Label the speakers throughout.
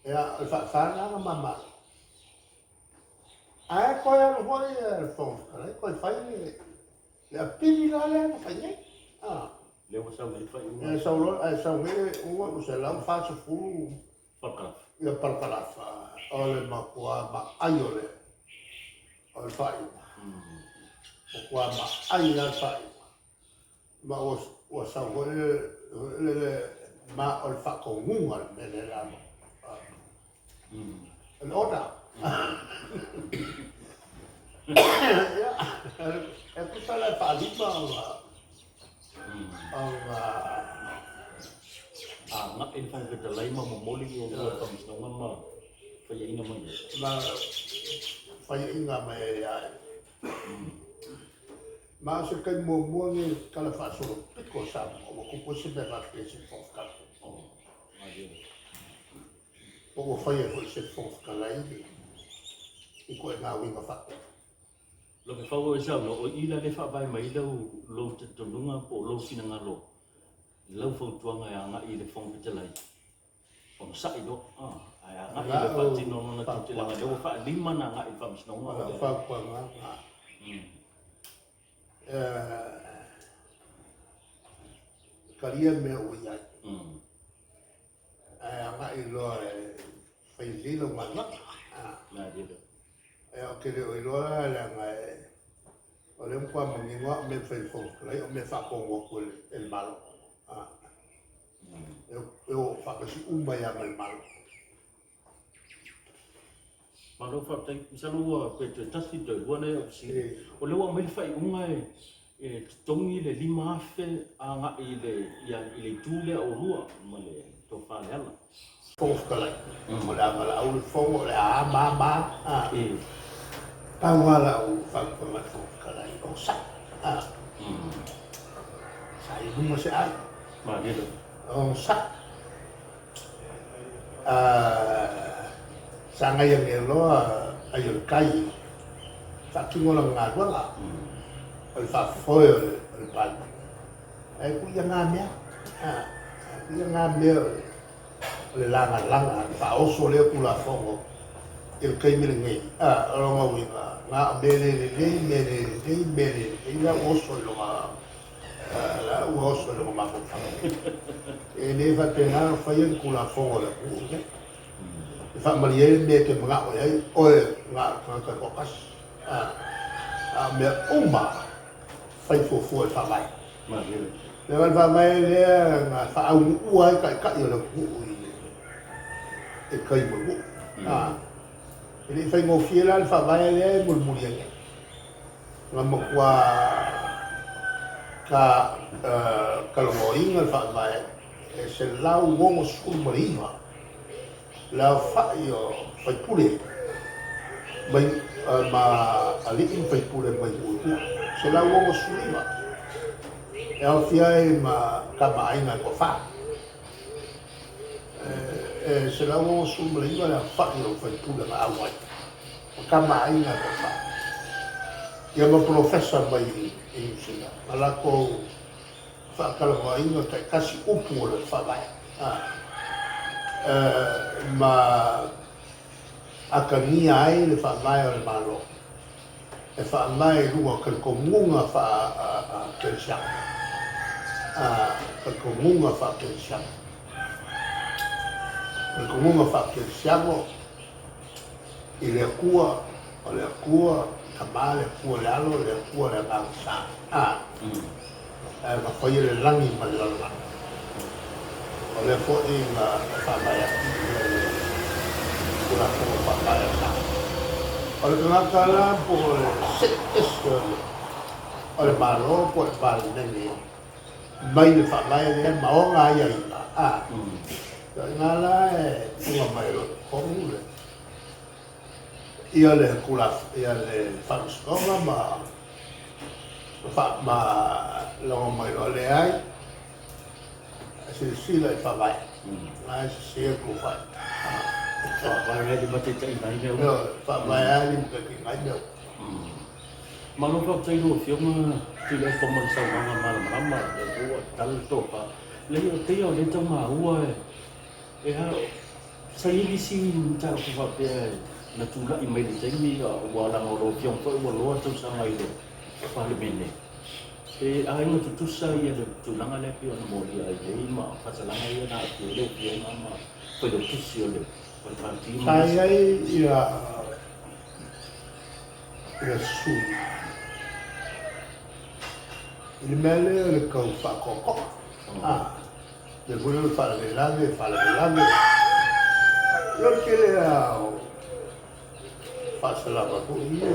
Speaker 1: Ia, o le faafa lena na mamalo. Ae toe alu foi le Fofoga Fetalai toe fai le apili la lea na fai nei.
Speaker 2: Lea ua sau nei le faaiuga.
Speaker 1: E sau loa, ae sau nei le faaiuga ua 140
Speaker 2: parakalafa.
Speaker 1: Ia parakalafa o le matua maai o le o le faaiuga. Matua maai lava le faaiuga. Ma ua sau foi le ma o le faatonuga le mea lea la o le order. Ia, e tusa la e faalima ona ona
Speaker 2: Agai le Fofoga Fetalai ma momoli i le Faamasinoga ma faiaina mai ai.
Speaker 1: Ma faiaina mai ai ia. Ma o se taimi muamua lenei i le tala faasolo pito o Samoa ua tupu ai se mea faapea i se Fofoga Fetalai. Po ua faia foi e se Fofoga Fetalai ituaiga uiga faapea.
Speaker 2: Logoifau ua e saunoa, o i la lea e faavae mai ai lou talitonuga po o lou finagalo i lau fautuaga e agai i le Fofoga Fetalai. Onosai loa, ae agai loa e faatino lona tiute leaga o lea ua faalima ona agai i le Faamasinoga.
Speaker 1: O lau fautuaga lena, talia mea ua i ai, ae agai loa e fai lelei lau galuega. Ou te le o iloa la leaga o lea ua matua manino lava o mea e fai e le Fofoga Fetalai o mea e faatonu atu e le Malo. E o faatasi uma ai lava ma le Malo.
Speaker 2: Malo faafetai. Masalo ua pe toe tasi toe lua nai au fesili. O lea ua aumai le faaiuga e totogi le $5,000 agai i le, ia, i le itu lea o oulua ma le Tofa Leala.
Speaker 1: Fofoga Fetalai, o le a valaau le Fono, o le a a ma ma a. Pau lava lau fautuaga i le Fofoga Fetalai, onosai. Sa i luma se ai. Onosai. Sagai ane loa ai o le tai, faatino lana galuega, o le faafofoe o le Palemene. Ae tuu ia na mea, tuu ia na mea o le lagalaga, le faaoso lea Tulafono i le taimi lenei. O lona uiga, na o mea le lelei, mea le lelei, mea le lelei, la ua oso i lona, la ua oso i lona mafaufau. E le faapena ona faia ni Tulafono a le atunuu lenei. E faamalie ai le mea e te manao i ai oe na o le tagata e toatasi. A o mea uma fai fuafua i le Faavae. Leaga o le Faavae lea na faaunuua ai taitai o le atunuu i le taimi o le nuu. E le i faigofie la le Faavae lea e mulimuli ai nei. Na matua talanoaina le Faavae e 169 le aofai o faipule mai ma alii ma faipule mai nuu i tua, 169, e aofia ai ma tama aiga e toafa. E 169 le aofai o faipule na auai ma tama aiga e toafa. Ia ma polofesa mai i Niu Sila na latou faatalanoaina taitasi upu o le Faavae ma atagia ai le Faavae o le Malo e faavae i luga o talitonuga faa-kerisiano, talitonuga faa-kerisiano, talitonuga faa-kerisiano i le Atua, o le Atua le Tama, le Atua le Alo, le Atua le Agaga Sa. Ae na faia le lagi ma le lalolagi. O lea foi na faavae atu ia le Tulafono Faavae a Samoa. O le tagata la po o le see ese o le Malo po o le Palemene mai le Faavae lea ma ona aiaiga, a, o i ina la e tuga mai loa i totonu le ia le ia le Faamasinoga ma ma logo mai loa, leai, silasila i le Faavae, na e sese le tou faaiuga.
Speaker 2: Faavae lava e limataitaiina ai mea uma.
Speaker 1: Ioe, Faavae lava e limataitaiina ai mea uma.
Speaker 2: Malo faafetai i lau Afioga Tuilaepa mo le saunoaga malamalama, o lea foi ua tala le tofa. Leai, e pei lava o lea e tau maua e a Sa i ai le isi mataupu faapea na tulai mai i le taimi aua leaga o lau Afioga foi ua loa tausaga i le Palemene, pe aiga tutusa ia le tulaga lea pei ona molia ai nei ma faasalaga ia na aafia ai lau Afioga ma Failautusi o le Pati ma
Speaker 1: Sa i ai ia sui i le mea lea o le tau faatoatoa. Le foi lea o le faalavelave, faalavelave. Ia o le tele lava o faasalaga foi ia e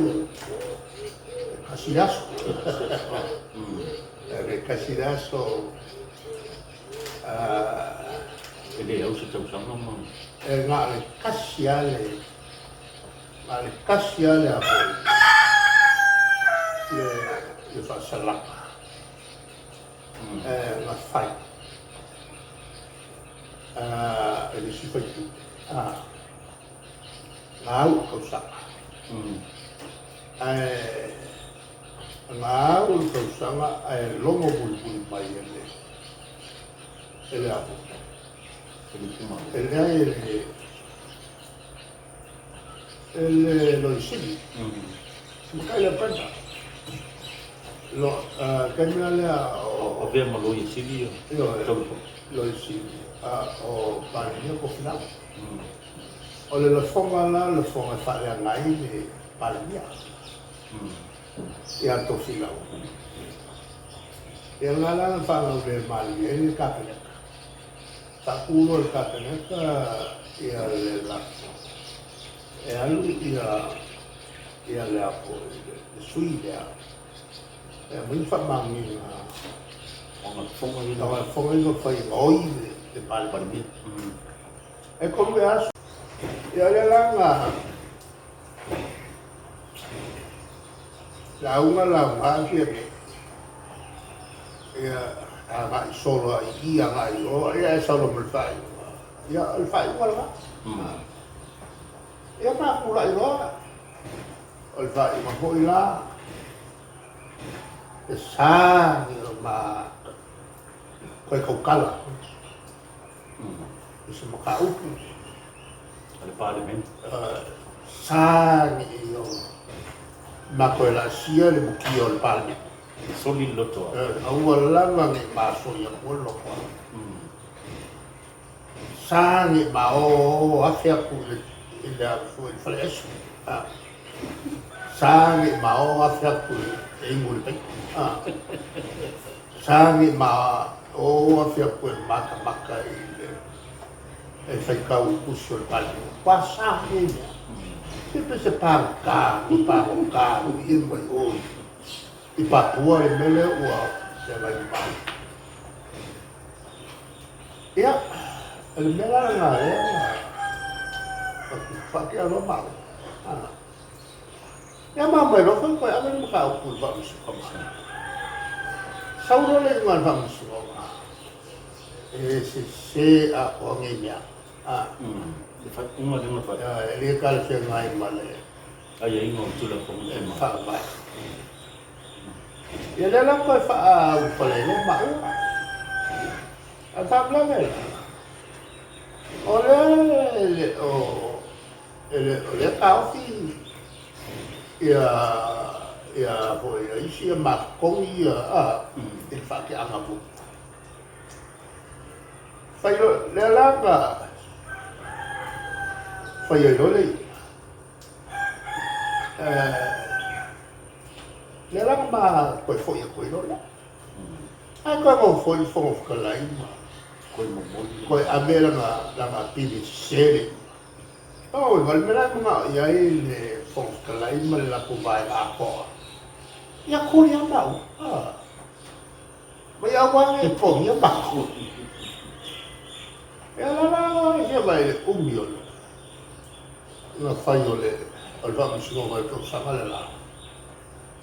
Speaker 1: tasi le aso. E tasi le aso.
Speaker 2: E le au se tausaga ma...
Speaker 1: E na o le tasi lava le, na o le tasi lava le a foi, le faasalaga na fai e le isi faipule, na au i le tausaga. Ae na au i le tausaga ae logo mulimuli mai e le e le a foi, e leai e le e le Loia Sili, matai lea Brenda. Lo, taimi la lea
Speaker 2: o Avea ma Loia Sili
Speaker 1: o Loia Sili o Palemia Tofilau. O le lafoga la, lafoga e faaleaga ai le Palemia ia Tofilau. Ia lena la na faagaulemalie ai le Kapeneta. Faatu loa e le Kapeneta ia le lafo e alu ia ia le a foi le sui lea e aumai ni faamaoniga
Speaker 2: o lafoga
Speaker 1: ia na fai e gaoi le Palemia. E 3 aso. Ia lea la na lauga lauga a Fiamē, ia agai solo lava i i agai i o, ia ae sau loa ma le faaiuga. Ia o le faaiuga lena. Ia ma tulai loa, o le faaiuga foi la, e sa ma toe tautala i se mataupu
Speaker 2: a le Palemene.
Speaker 1: Sa nei o ma toe laasia le mutia o le Palemene.
Speaker 2: E soli le loto
Speaker 1: a. Aua lava nei ma soli atua le loto a. Sa nei ma o afe atu i le faleaso. Sa nei ma o afe atu e imu i le paipa. Sa nei ma o afe atu e matamata i le e faitau i tusi o le Palemene. Ua sa nei mea. Se pe se pagota, ni pagota, ni e mai o i Papua le mea lea ua feagai ma au. Ia, o le mea la lena lea na faatea loa maua. Ia ma mai loa foi koe ave le mataupu i le Faamasinoga. Sau loa le iuga a le Faamasinoga, e sese atoa nei mea.
Speaker 2: Le faaiuga lea na fai.
Speaker 1: E le talafeagai ma le
Speaker 2: aiaiga o Tulafono Tumau.
Speaker 1: Faavae. Ia lea la toe faaulufale ai loa maua. Ae faalavelave la, o lea e le o e le o lea taofi ia ia foi ia isi ia matotogi ia i le faateaga foi. Fai loa lea la na fai ai loa le iuga. Lea la na ma toe foi atu ai loa lea. Ae toe nofo ai le Fofoga Fetalai ma
Speaker 2: Toe momoli.
Speaker 1: Toe ave lana pili sese le iuga. Oi, ma le mea la e manao i ai le Fofoga Fetalai ma le latou vaega atoa, ia kuli lava maua. Ma ia aua ne i pogia matou. Ia la la sia mai le umi o le na fai o le o le Faamasinoga i le tausaga le la.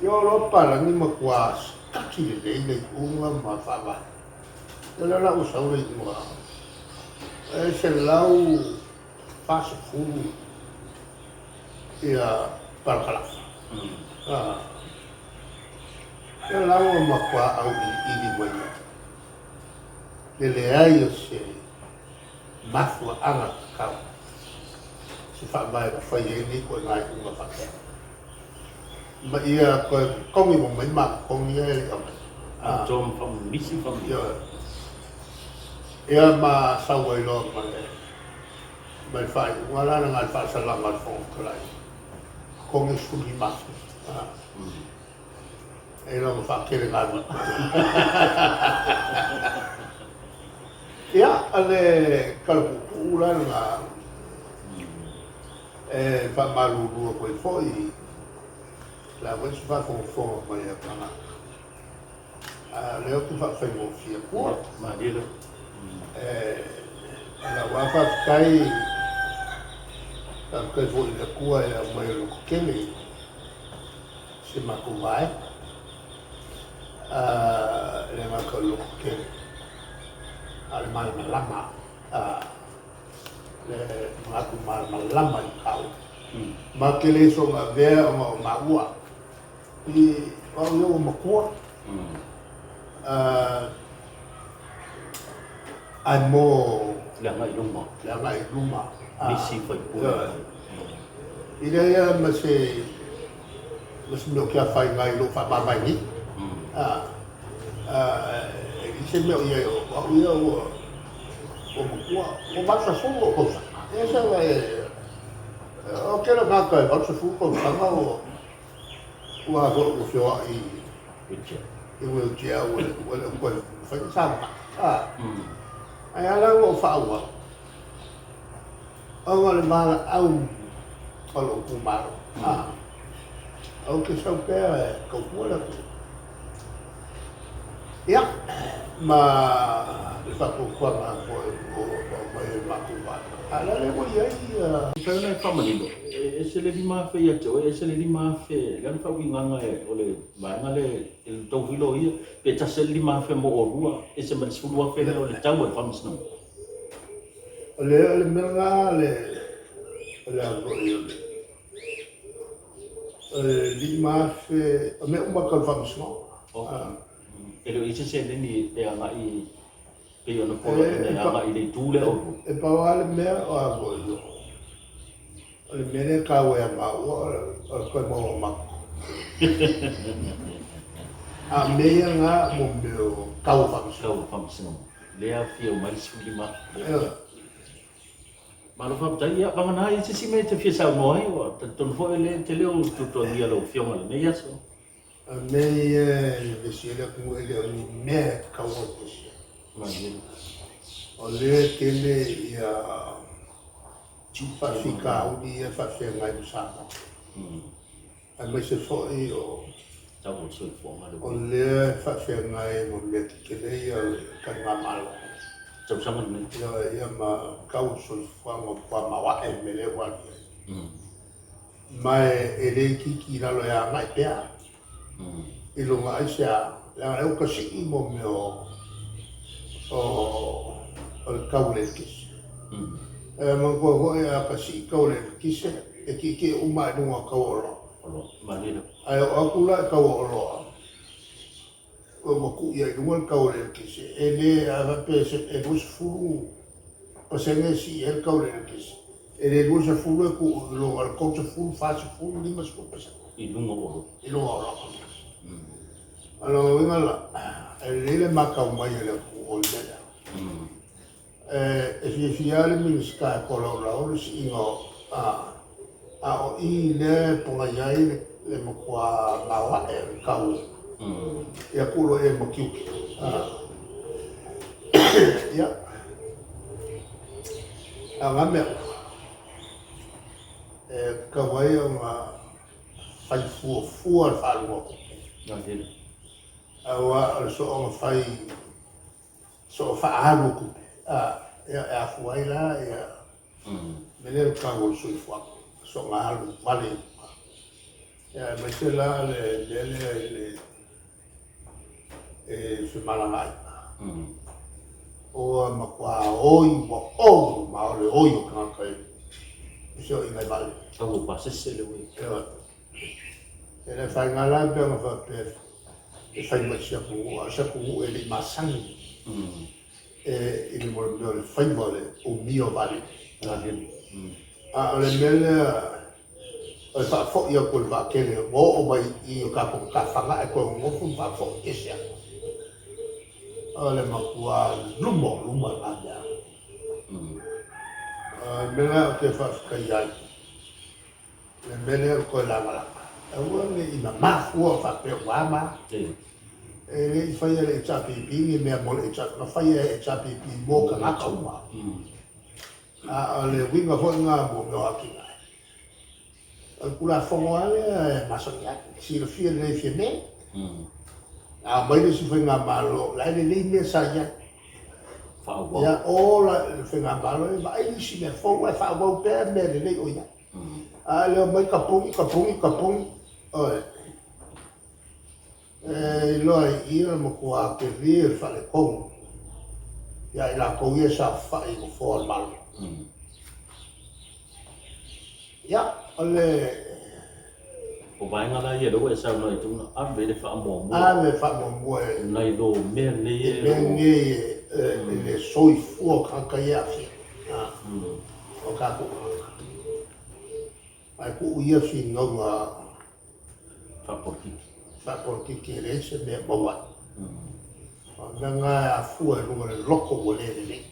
Speaker 1: Ia o loa palagi matua sikaki lelei le iuga ma faavae. Ia lea la ua sau le iuga e 140 ia parakalafa. Ia la ua matua auiliili mai ai le leai o se mafuaaga tatau. se faavae ua fai ai nei ituaiga iuga faapea. Ma ia toe totogi uma mai ma totogi ia e le i aumai.
Speaker 2: Atoa ma faamisi faamisi.
Speaker 1: Ioe. Ia ma sau ai loa ma le ma le faaiuga la lena i le faasalaga a le Fofoga Fetalai, totogi $15,000. E iloa ua faatele galuega. Ia, o le tala puupuu la lena e faamalulu atu ai foi o le a foi se faafogafoga mai a tagata, a o lea ou te faafaigofie atua.
Speaker 2: Malie lava.
Speaker 1: O lau lava faafetai, faafetai foi i le Atua e aumai o le lototele i si matou vaega. E le gata o le lototele, a o le malamalama, le manatu malamalama i mataupu. Ma te le soona avea ona o maua i o au ia ua matua, ae mo
Speaker 2: le agai i luma.
Speaker 1: Le agai i luma.
Speaker 2: Nisi faipule.
Speaker 1: I leai lava ma se ma se mea ou te afaina ai i lou faamavae nei. E leai se mea o i ai o au ia ua matua, ua 80 ou tausaga. E se o le tele o tagata e 80 tausaga ua ua ua feoai i wheelchair ua le o toe mafai ona savavali. Ae a la ua ou faaauau? Ona o le valaau o lou itumalo, ou te sau pea e tautua le atunuu. Ia, ma le faatuatuaga foi ua aumai e le matou vaega. A o le ua i ai
Speaker 2: ia... Mafai ona e faamanino, e ese le $5,000 ia te oe, ese le $5,000, le a le faauigaga o le vaega lea i le tou loia, pe tasi lava le $5,000 mo oulua, ese ma le $10,000 lea o le tau a le Faamasinoga?
Speaker 1: O le o le mea lena le o le a foi o le o le $5,000 o mea uma tau le faamasinoga.
Speaker 2: E le o i ai se seleni e agai pei ona poloaiina e agai i le itu lea o.
Speaker 1: E pau lava le mea o a foi o le mea lea e taua ia maua o le toe maua o matou. A o mea ia na mo mea o tau o faamasinoga.
Speaker 2: Tau o faamasinoga. Lea afio mai le 15. Malo faafetai. Ia, vagana ai se isi mea e te fia saunoa ai, ua talitonu foi o lea e tele o tuatuagia lau Afioga i lenei aso.
Speaker 1: O mea ia e vevesi ai le atunuu e le o ni mea e tatau ona vevesi ai.
Speaker 2: Malie.
Speaker 1: O lea e tele ia faafitauli ia e faafeagai ma Samoa. Aemaise foi o
Speaker 2: Tau o le soifuaga le
Speaker 1: o lea e faafeagai ma mea tetele ia o le taligamalo.
Speaker 2: Tausaga lenei.
Speaker 1: Ia, ia ma tau o le soifuaga ua matua maoae le mea lea ua alu i ai. Ma e le itiiti i lalo e agai pea i luga aisea, leaga o lea ua tasii mo mea o o le tau o le eletise. E manatua foi a tasii tau o le eletise, e tietie uma lava i luga o tau o oloa.
Speaker 2: Oloa, malie lava.
Speaker 1: Ae oo atu la i tau o oloa, ua tuu i ai i luga le tau o le eletise, e le, a faapea e 20% e sii ai le tau o le eletise, e le 20 e tuu i luga o le 30, 40, 50%.
Speaker 2: I luga o oloa.
Speaker 1: I luga o oloa. O lona uiga la, e lelei le matau mai a le atunuu o le mea lea. E fiafia lava le Minisita e tolaulau le siiga o a o i lea e pagaia ai le matua maoae o le tau ia tuu loa i ai ma tiute. Ia, a o na mea uma, e tatau ai ona fai fuafua le faaaluga o tupe. Aua o le soona fai So o faaalu o tupe, a, ia, e afua ai la ia mea lea o le tau o le soifuaga, soona alu vale i luga. Ia aemaise la le mea lea i le e femalagaaiga. Ua matua oi, ua oi ma o le oi o tagata i feoaiga i vaalele.
Speaker 2: Tau o pasese le oi.
Speaker 1: Ioe. E le afaina la pe ona faapea e fai mai se atunuu, a o se atunuu e le i masani i le mea o le faiva o le umia o vaalele. A o le mea lea o le faafoi atu o le vaatele ua oo mai i o tatou matafaga ae toe nonofo ma faafoi ese atu. O le matua luma o luma lena mea. O le mea lena ou te faafetaia ai le mea lea o le toe lagalaga. Aua ne i mama fua faapea ua a ma. E le i faia e le HRPP ni mea mo le HRPP, na faia e le HRPP mo tagata uma. A o le uiga foi lena mo mea o atinae. O le Tulafono lava lea e masani ai, e silafia lelei e Fiame. A omai le isi faigamalo, o la e lelei mea sa i ai.
Speaker 2: Faaauau.
Speaker 1: Ia, ola le faigamalo e vaai nisi mea fou ae faaauau pea mea lelei o i ai. A o le omai tapuni, tapuni, tapuni, oi. E iloa ai i i o le matua tele o le faaletonu ia i latou ia e saofai i nofoa o le Malo. Ia, o le...
Speaker 2: O vaega la ia lea ua e saunoa ai e ave i le faamuamua.
Speaker 1: Ave le faamuamua e...
Speaker 2: Nai lo mea nei
Speaker 1: e... Mea nei e le soifua o tagata ia e aafia. O tatou tagata. Ae tuu ia finauga
Speaker 2: faapolokiki.
Speaker 1: Faapolokiki e leai se mea e maua ai. O le mea lena e afua i luga o le loto ua le lelei.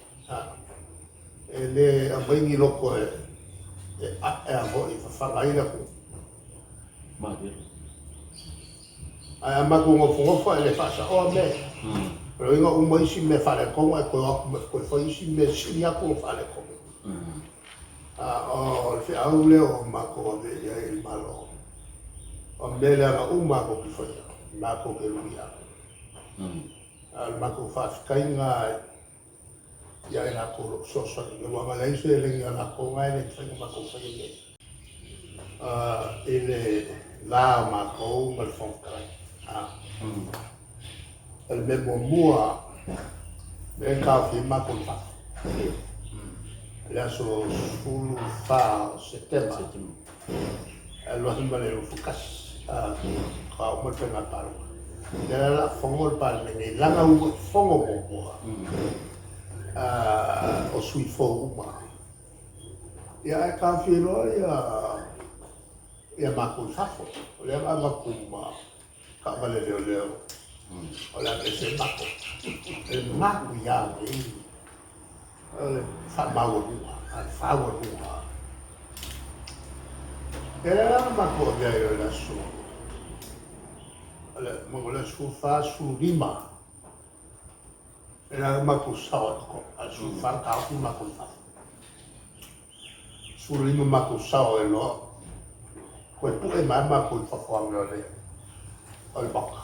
Speaker 1: E le aumai ni loto e e fafaga ai le atunuu.
Speaker 2: Malie.
Speaker 1: Ae a matou nofonofo e le faasaoa mea ia. O le uiga uma isi mea faaletonu ae toe o atu ma toe fai isi mea sili atu ona faaletonu. A o le feau lea ua matou ave i ai i le Malo, o mea leaga uma matou te faia, matou te luia. A o le matou faafetai lena ia i latou o lo o fesoasoani mai, aua na leai se seleni a latou na e le mafai ona matou faia mea ia. I le va o matou ma le Fofoga Fetalai. O le mea muamua lea na taofia ai matou i fafo, i le aso 14 o Setema 2021, faatoa uma le faiga palota. Lea la o le a fono le Palemene i lana uluai fono muamua o sui fou uma. Ia ae taofia loa ia matou i fafo. O lea na avatu ma taavale leoleo o le a aveese ai matou. E matuia nei o le faamaualuga, a le faualuga. Ia lea la na matou avea ai o le aso, o le aso 14, 15, e la matou sao ai totonu, a o le 14 na taofi matou i fafo. 15 matou sao ai loa, toe pue mai lava matou i fafo ane o le Maota.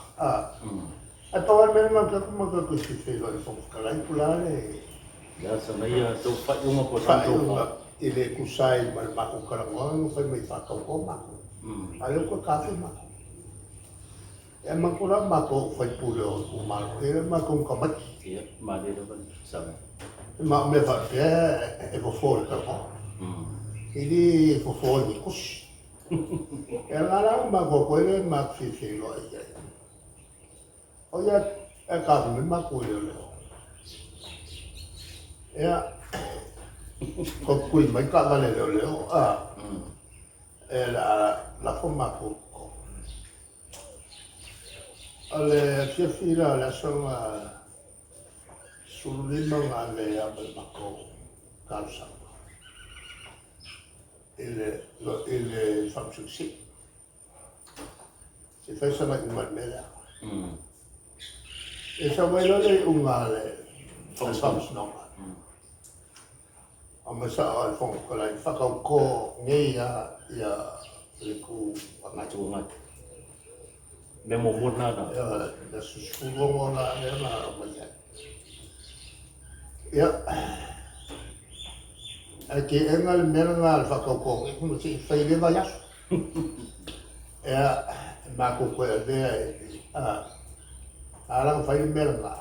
Speaker 1: Ae pau lava le mea lea matou te o atu matou toe fia feiloai i le Fofoga Fetalai, po o le a le
Speaker 2: Le a sana ia tou faaiuga po o sana tou
Speaker 1: faaiuga e le tusa ai ma le matou talanoa na fai mai faatauto matou. A o lea ua toe taofi matou. E manatu la matou o faipule o itumalo, e le o matou ni tamaiti.
Speaker 2: Ia, malie lava le saunoaga.
Speaker 1: Ma o mea faapea e fofo i le talanoa. E le fofo i ni tusi. E ala la ona matou o atu ai lea matou fia feiloai i ai. O ia e taofi mai matou e leoleo. Ia, tui mai taavale leoleo, e o le a lafo matou i totonu. O le afiafi la o le aso na 15 na ave ai ma le matou talosaga i le Faamasino Sili. Se i fai sana iuga i le mea lea. E sau mai loa le iuga a le Faamasinoga. Aumai sao lava i le Fofoga Fetalai, faatauto nei lava ia le Itu Agai.
Speaker 2: Itu Agai. Mea muamua lena na.
Speaker 1: Ia, le aso 16 la lea na aumai ai. Ia, ae teena le mea lena o le faatauto nei, se i fai i le vaiaso. Ia, matou toe avea i, a ala ona fai le mea lena,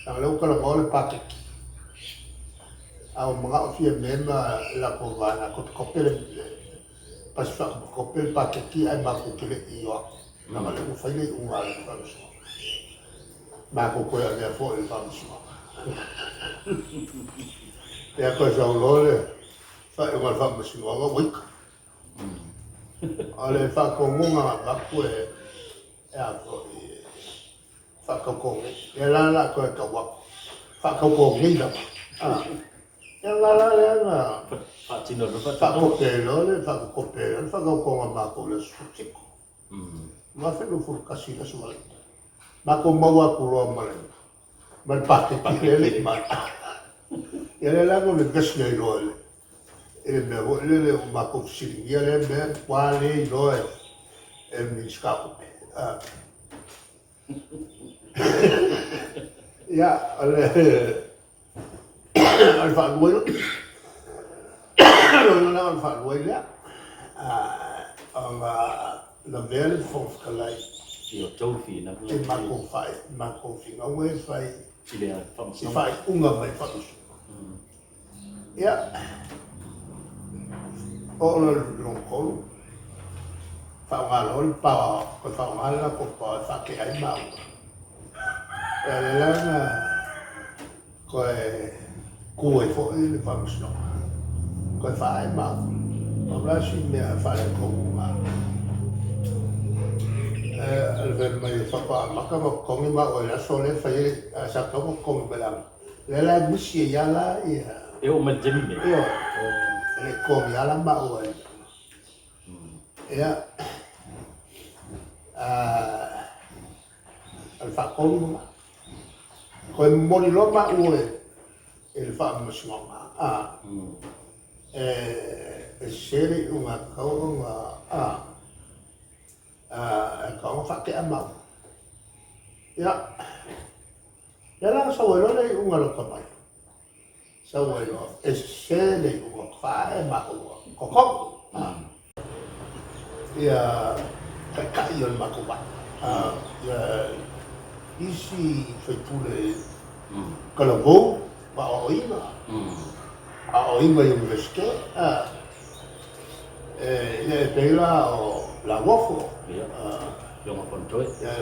Speaker 1: leaga o lea ua talanoa le paketi, a ua manao Fiame ma le latou vaega e kopekope le pasi faakopekope le paketi ae matou te le i o atu, leaga o lea ua fai le iuga a le Faamasinoga. Matou toe avea foi i le Faamasinoga. Ia toe sau loa le Faaiuga o le Faamasinoga ua ika. O le faatonuga na avatu e a foi e faatauto nei. Lea la o le a toe tau atu, faatauto nei lava. Ia la la lea na
Speaker 2: Faatino loa faatautoga.
Speaker 1: Faakope loa le faakope loa le faatautoga a matou i le aso 17. 2021 i le Aso Faraile. Matou maua atu loa ma le ma le paketi lea e le i mai. Ia lea la na vevesi ai loa i le i le mea foi lele ua matou fesiligia lea mea, matua le iloa e le Minisita o Tupe. Ia, o le o le faalua lea, o le faalua ai lea, ona lavea le Fofoga Fetalai
Speaker 2: i outou finauga,
Speaker 1: i matou finauga e fai
Speaker 2: i le faamasinoga,
Speaker 1: i faaiuga mai le faamasinoga. Ia, oo loa i le lona tolu, faaaoga loa le power, toe faaaoga le latou power e faatea ai maua. Ia, lea la na toe tu ai foi le faamasinoga, toe faaee maua. Pau la si mea faaletonu lena, o le fai mai faatoa amata ona totogi maua i le aso lea e fai ai, ae sa tatau ona totogi mai le amataga. Lea la e misi ai lava la ia.
Speaker 2: E oo mai i le taimi nei?
Speaker 1: Ioe, e le i totogi lava la maua i Ia, o le faatolu lena. Toe momoli loa maua i le faamasinoga, e sese le iuga e tatau ona, e tatau ona faatea maua. Ia, lea la na sau ai loa le iuga lata mai, sau ai loa, e sese le iuga faaee maua, totogi. Ia taitai o le matou vaa, ia isi sui usufono talavou ma aoaoina, aoaoina i Iunivesite, ia e pei la o Lauofo,
Speaker 2: ia Afioga Fonotoe,
Speaker 1: ia le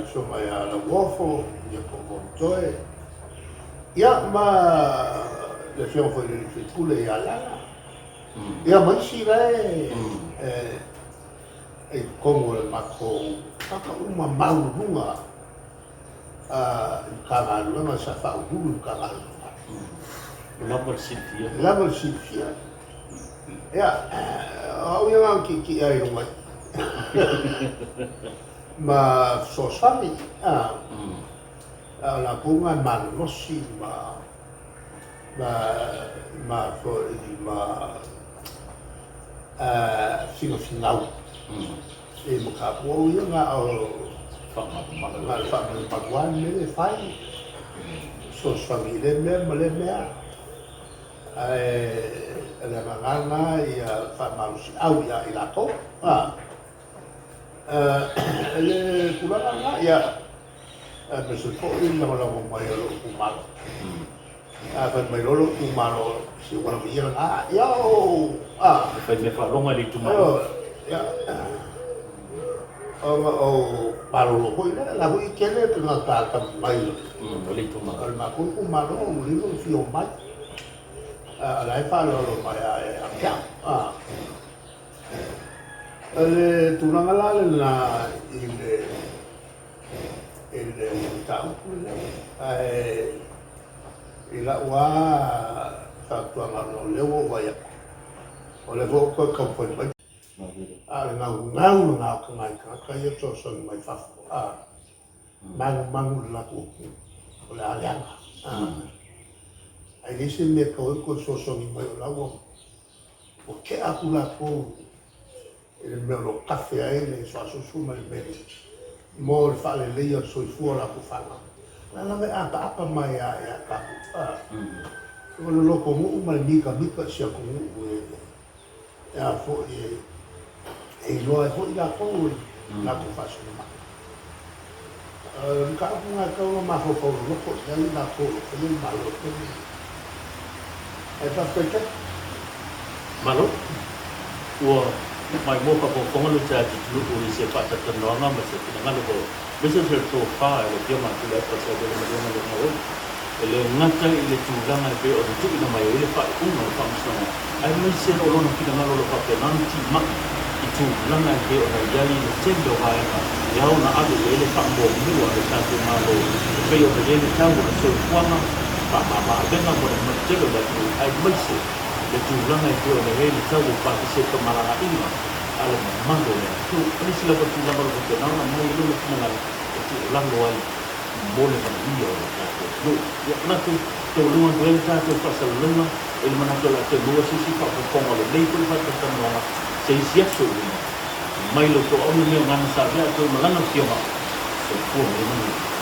Speaker 1: Afioga ia Lauofo, ia Fonotoe, ia ma le Afioga foi i le sui usufono ia Lala. Ia ma isi la e i totonu o le matou tagata uma maualuluga i Matagaluega sa faauluulu i Matagaluega.
Speaker 2: Ua lava le silafia.
Speaker 1: Ua lava le silafia. Ia, o au ia na ona tietie lava i luga i ma fesoasoani, a o latou na e malolosi ma ma ma foi ma finafinau i mataupu au ia na o
Speaker 2: faamalumalu
Speaker 1: na o le faamalumalu lava le mea lea e fai, fesoasoani i lea mea ma lea mea, ae o le agaga lena ia faamalosiau ia i latou. Le tulaga lena, ia, aemaise foi le lagolago mai o lou itumalo. A fai mai loa lou itumalo, se ua lava ia lena, ia o...
Speaker 2: E fai mea faaloga i le itumalo.
Speaker 1: Ia, ona ou malolo foi lea, o la foi e tele tagata atamamai
Speaker 2: o le itumalo.
Speaker 1: O le matou itumalo, ua leva ona fia omai. A o la e faaaloalo mai ia te au. O le tulaga la lena i le i le mataupu lenei, ae i lau lava fautuaga ona o lea ua ou vaai atu, o lea foi ua toe taumafai mai, a o le gaugau lena o tagata ia e fesoasoani mai fafo, a manumanu i le latou atunuu, o le a leaga. Ae leai se mea e tatau ai ona toe fesoasoani mai o la ua Ua tea atu latou i le mea o lo o tafe ai le suasusu ma le meli mo le faaleleia o le soifua o latou fanau. O la lava e apaapa mai lava ia tatou. O le lotonuu ma le mitamita i si atunuu e a foi e iloa ai foi latou i le latou faasinomaga. O le mataupu lena e tatau ona mafaufau loloto i ai latou o lo o faia le Malo i le taimi lenei. Ae faafetai tele.
Speaker 2: Malo. Ua maimoa faafogafoga le Tuiatua i se faatalatalanoaga ma se finagalo foi aemaise o se tofa i le Afioga a Tuilaepa Sailele Maliega Logaoi. E le gata i le tulaga e pei ona tuuina mai ai le faaiuga o le Faamasinoga, aemaise o lona finagalo o lo o faapena ona timai i tulaga e pei ona i ai le tele o vaega e ao ona ave i ai le faamuamua a le tatou Malo e pei ona i ai le tau o le soifuaga, faamama-avega mo le mamalu tele o le atunuu, aemaise le tulaga e pei ona i ai le tau o pasese femalagaaiga a le mamalu o le atunuu. O nisi lava tulaga o lo o faapena ona aumai ai lona finagalo e tuualalo ai mo le manuia o le tatou atunuu. Ia manatu, taualuga atu ai le tatou faasalalauga i le manatu o le a toe maua se isi faaopoopoga o lenei foi faatalatalanoaga se isi aso i luma. Mai lo outou auli mea o Gana Savea a toe malaga Afioga. Soifua ma ia manuia.